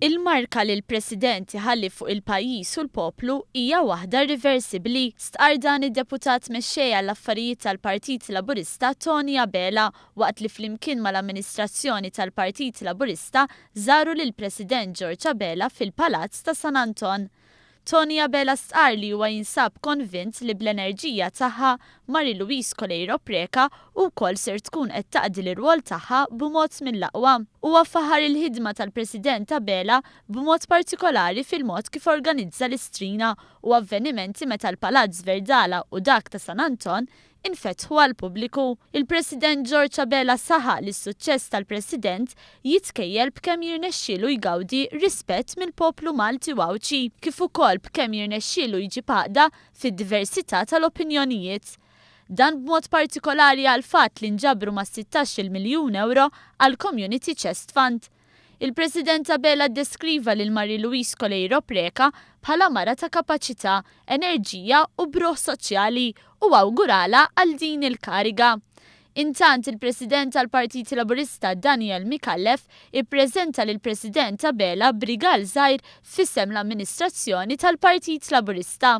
Il-marka li l-President iħalli fuq il-pajjiż u l-poplu hija waħda irriversibbli. Stqarr dan id-Deputat Mexxej għall-Affarijiet tal-Partit Laburista Tony Abela waqt li flimkien mal-amministrazzjoni tal-Partit Laburista żaru lill-President George Abela fil-Palazz ta' San Anton. Tony Abela stqarr li huwa jinsab konvint li bl-enerġija tagħha, Marie Louise Coleiro Preca wkoll ser tkun qed taqdi l-irwol tagħha b'mod mill-aqwa. Huwa faħħar il-ħidma tal-President Abela b'mod partikolari fil-mod kif organizza l-Istrina u avvenimenti meta l-Palazz Verdala u dak ta' San Anton infetħu għall-pubbliku. Il-President George Abela saħaq li s-suċċess tal-President jitkejjel b'kemm jirnexxielu jgawdi rispett mill-poplu Malti u Għawdxi, kif ukoll b'kemm jirnexxielu jġib għaqda fid-diversità tal-opinjonijiet. Dan b'mod partikolari għall-fatt li nġabru mas-sittax-il miljun ewro għall-Community Chest Fund. Il-President Abela ddeskriva lil Marie Louise Coleiro Preca bħala mara ta' kapaċità, enerġija u b'ruħ soċjali u awguralha għal din il-kariga. Intant, il-President tal-Partit Laburista Daniel Micallef ippreżenta lill-President Abela b'rigal żgħir f'isem l-amministrazzjoni tal-Partit Laburista.